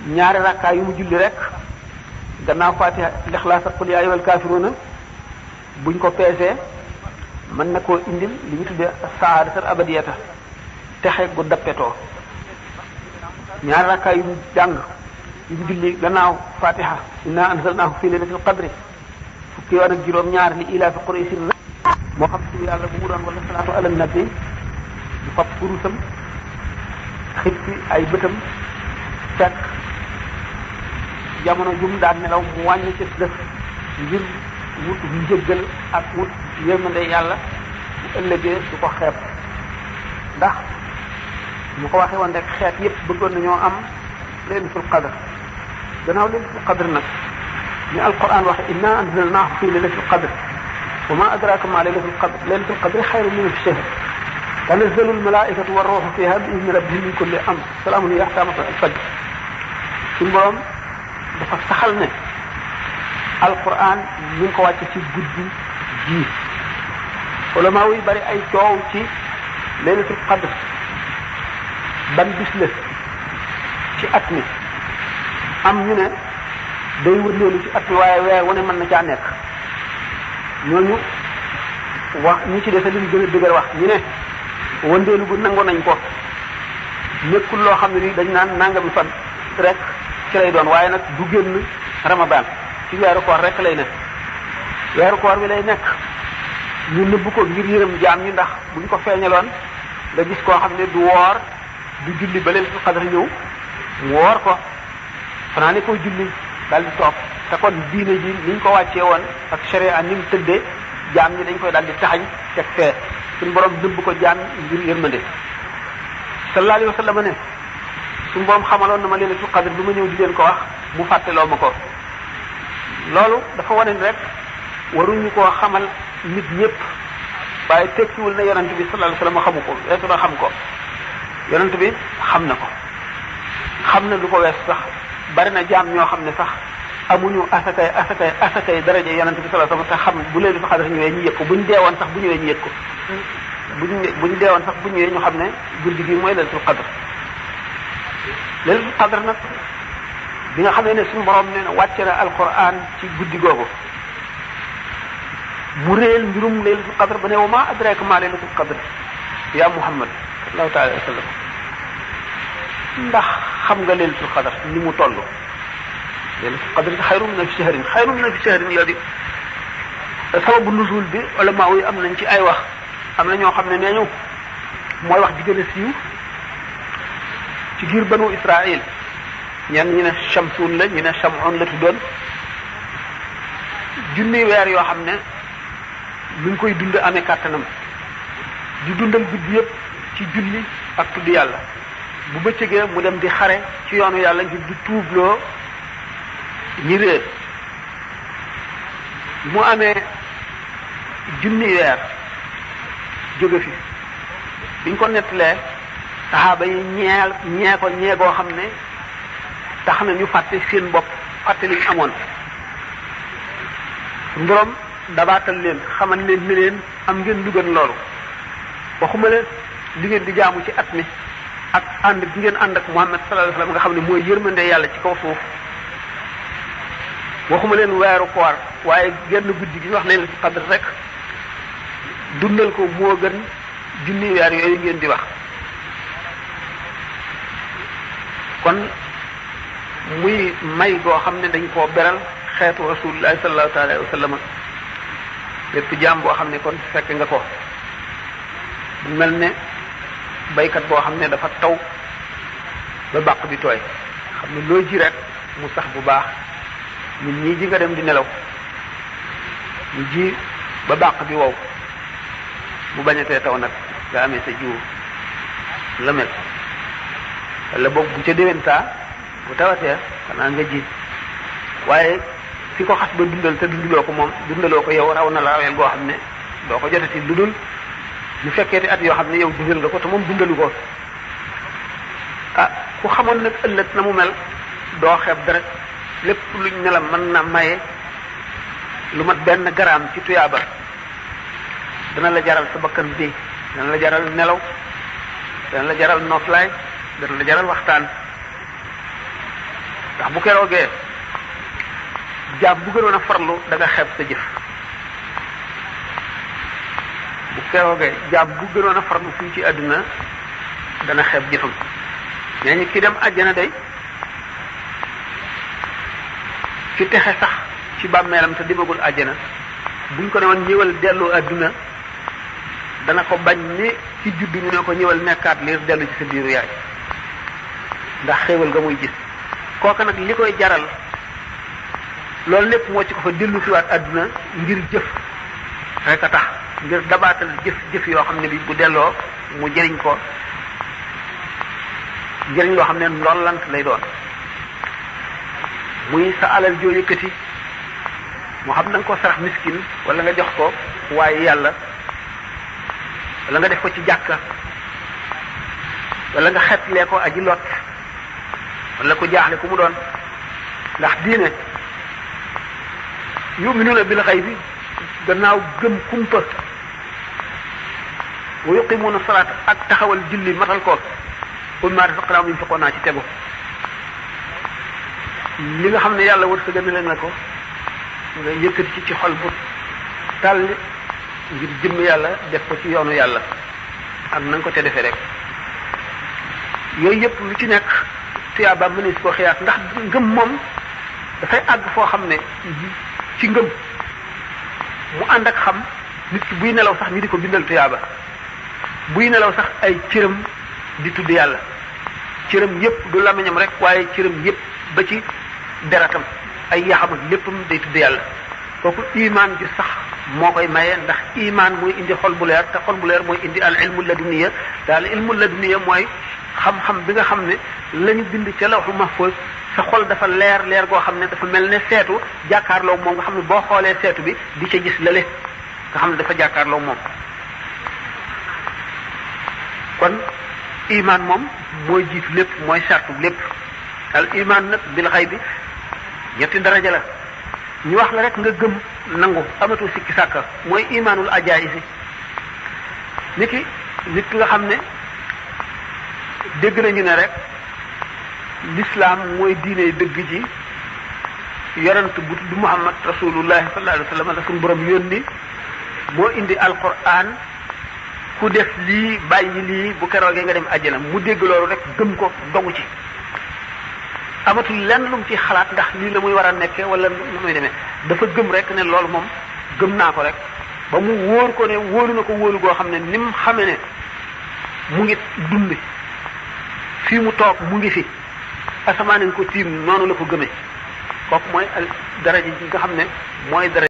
ñaari rakkaa yu mu julli rek gannaaw fatiha lixlaas ak qul yaa ayyuhal kaafiruuna buñ ko peesee mën na koo indil li ñu tuddee saadatal abadiyata texe gu dappetoo ñaari rakkaa yu mu jàng yu mu julli gannaaw fatiha inna anzalnaahu fi laylatil qadri fukki yoon ak juróom-ñaar li ilaafi quraysin moo xam ci yàlla bu mu doon wala salaatu ala nabi bu fab kurusam xippi ay bëtam fekk jamono jum daan nelaw mu wàññi ci def ngir wut njëggal ak wut yërmande yàlla bu ëllëgee du ko xeeb ndax ñu ko waxee woon rek xeet yépp bëggoon nañoo am laylatul qadr gannaaw laylatul qadr nag ni alquran waxe inna anzalnaahu fi laylatul qadr wa ma adraka ma laylatul qadr laylatul qadr xayrun min alfi shahr tanazzalu almalaikatu warruuhu fiha bi izni rabbihim min kulli amr salaamun hiya hattaa matla'il fajr suñu borom dafa saxal ne alquran ñu ngi ko wàcce ci guddi ji ulama yi bari ay coow ci laylatul qadr ban bis la ci at mi am ñu ne day wërleelu ci at mi waaye weer wu ne mën na caa nekk ñooñu wax ñi ci dese liñ gën a dëgër wax ñu ne wëndeelu bu nangu nañ ko nekkul loo xam ne ni dañ naan nangami fan rek ci lay doon waaye nag du génn ramadan ci weeru koor rek lay nekk weeru koor bi lay nekk ñu nëbb ko ngir yërëm jaam ñi ndax buñ ko feeñaloon nga gis koo xam ne du woor du julli ba laylatul qadr ñëw mu woor ko xanaa ne koy julli daal di toog te kon diine ji niñ ko wàccee woon ak sharia ni mu tëddee jaam ñi dañ koy daal di taxañ teg fee suñu borom dëbb ko jaam ngir yërmande sallallahu alayhi wa sallam ne suñu borom xamaloon na ma laylatul qadr du ma ñëw di leen ko wax mu fàtteloo ma ko loolu dafa wane ni rek waruñu koo xamal nit ñëpp waaye tekkiwul na yonent bi sallallahu alayhi wa sallam xamu ko weesu na xam ko yonent bi xam na ko xam na lu ko wees sax bari na jaam ñoo xam ne sax amuñu asakay daraja yonent bi sallallahu alayhi wa sallam te xam bu laylatul qadr ñëwee ñu yëg ko buñ deewoon sax bu ñëwee ñu yëg ko buñ deewoon sax bu ñëwee ñu xam ne guddi gi mooy laylatul qadr laylatul qadr nag bi nga xamee ne suñu borom nee na wàcce na alquran ci guddi googu mu réel mbirum laylatul qadr ba ne wa ma adraka ma laylatul qadr ya muhammad sallallahu taala alayhi wa sallam ndax xam nga laylatul qadr ni mu toll laylatul qadr xayrun min alfi shahrin xayrun min alfi shahrin la di sababu nuzul bi ulama yi am nañ ci ay wax am na ñoo xam ne nee ñu mooy wax ji gën a siiw ci giir banu israil ñenn ñu ne shamsun la ñu ne shamun la tuddoon junni weer yoo xam ne mi ngi koy dund amee kàttanam di dundal guddi yëpp ci julli ak tudd yàlla bu bëccëgee mu dem di xare ci yoonu yàlla ngir di tuubloo ñi réer mu amee junni weer jóge fi biñ ko nettalee saxaaba yi ñee ko ñeegoo xam ne tax na ñu fàtte seen bopp fàtte li ñu amoon borom dabaatal leen xamal leen ne leen am ngeen lu gën loolu waxuma leen li ngeen di jaamu ci at mi ak ànd bi ngeen ànd ak Muhammad sallallahu alayhi wasallam nga xam ne mooy yërmande yàlla ci kaw suuf waxuma leen weeru koor waaye genn guddi gi wax ne leen ci qadr rek dundal ko moo gën junni weer yooyu ngeen di wax kon muy may goo xam ne dañ koo beral xeetu rasulullahi sallallahu taala alayhi wa sallam lépp jaam boo xam ne kon fekk nga ko bu mel ne baykat boo xam ne dafa taw ba bàq bi tooy xam ne loo ji rek mu sax bu baax ñun ñii ji nga dem di nelaw ñu ji ba bàq bi wow bu bañatee taw nag nga amee sa jiwu la mel wala boog bu ca déwéntaa bu tawatee xanaa nga ji waaye fi ko xas ba dundal te dundaloo ko moom dundaloo ko yow raw na la raweel goo xam ne doo ko jotati lu dul ñu fekkeeti at yoo xam ne yow dundal nga ko te moom dundalu ko ah ku xamoon nag ëllëg na mu mel doo xeeb dara lépp luñ ne la mën na maye lu mat benn garaam ci tuyaaba dana la jaral sa bakkan bi dana la jaral nelaw dana la jaral noflaay dana la jaral waxtaan ndax bu keroogee jaam bu gënoon a farlu da nga xeeb sa jëf bu keroogee jaam bu gënoon a farlu fii ci àdduna dana xeeb jëfam nee ñi ki dem àjjana day ki texe sax ci bàmmeelam te dimagul àjjana buñ ko ne woon ñëwal dellu àdduna dana ko bañ ni ci juddu ñu ne ko ñëwal nekkaat liir dellu ci sa biiru yaay ndax xéewal nga muy gis kooka nag li koy jaral loolu lépp moo ci ko fa dellu siwaat àdduna ngir jëf rek a tax ngir dabaatal jëf yoo xam ne bi bu delloo mu jëriñ ko jëriñ loo xam ne ndollant lay doon muy sa alal joo yëkkati moo xam na nga ko sarax miskin wala nga jox ko waaye yàlla wala nga def ko ci jàkka wala nga xetlee ko aji lot wala ku jaaxle ku mu doon ndax diine yu'minuna bil ghaybi gannaaw gëm kumpa wa yuqimuna salaat ak taxawal julli matal ko umma razaqnahum yunfiquna naa ci tegu li nga xam ne yàlla wërsëgal na leen na ko nga yëkkati ci xol bu tàll ngir jëmm yàlla def ko ci yoonu yàlla ak na nga ko te defee rek yooyu yëpp lu ci nekk tuyaaba mënees koo xiyaas ndax ngëm moom dafay àgg foo xam ne ci ngëm mu ànd ak xam nit ki buy nelaw sax ñu di ko bindal tuyaaba buy nelaw sax ay cëram di tudd yàlla cëram yëpp du lamiñam rek waaye cëram yëpp ba ci deratam ay yaxam ak léppam day tudd yàlla kooku imaan ji sax moo koy maye ndax imaan mooy indi xol bu leer te xol bu leer mooy indi al ilmu laduniya daal ilmu laduniya mooy xam-xam bi nga xam ne la ñu bind ca lawhu mahfuz sa xol dafa leer leer goo xam ne dafa mel ne seetu jàkkaarloo moom nga xam ne boo xoolee seetu bi di ca gis lale nga xam ne dafa jàkkaarloo moom kon imaan moom mooy jiitu lépp mooy sartu lépp al imaan nag bil xaybi ñetti daraja la ñu wax la rek nga gëm nangu amatu sikki sàkka mooy imaanul ajaayisi nit ki nga xam ne dégg nañu ne rek l'islam mooy diine dëgg ji yonent bu tudd Muhammad rasulullahi sallallahu alayhi wa sallam la suñu borom yónni moo indi alquran ku def lii bàyyi lii bu keroogee nga dem àjjana mu dégg loolu rek gëm ko dogu ci amatul lenn lu mu ci xalaat ndax lii la muy war a nekkee wala lu muy demee dafa gëm rek ne loolu moom gëm naa ko rek ba mu wóor ko ne wóolu na ko wóolu goo xam ne ni mu xamee ne mu ngi dund fii mu toog mu ngi fi asamaan ko tiim noonu la ko gëmee kooku mooy daraja ji nga xam ne mooy daraja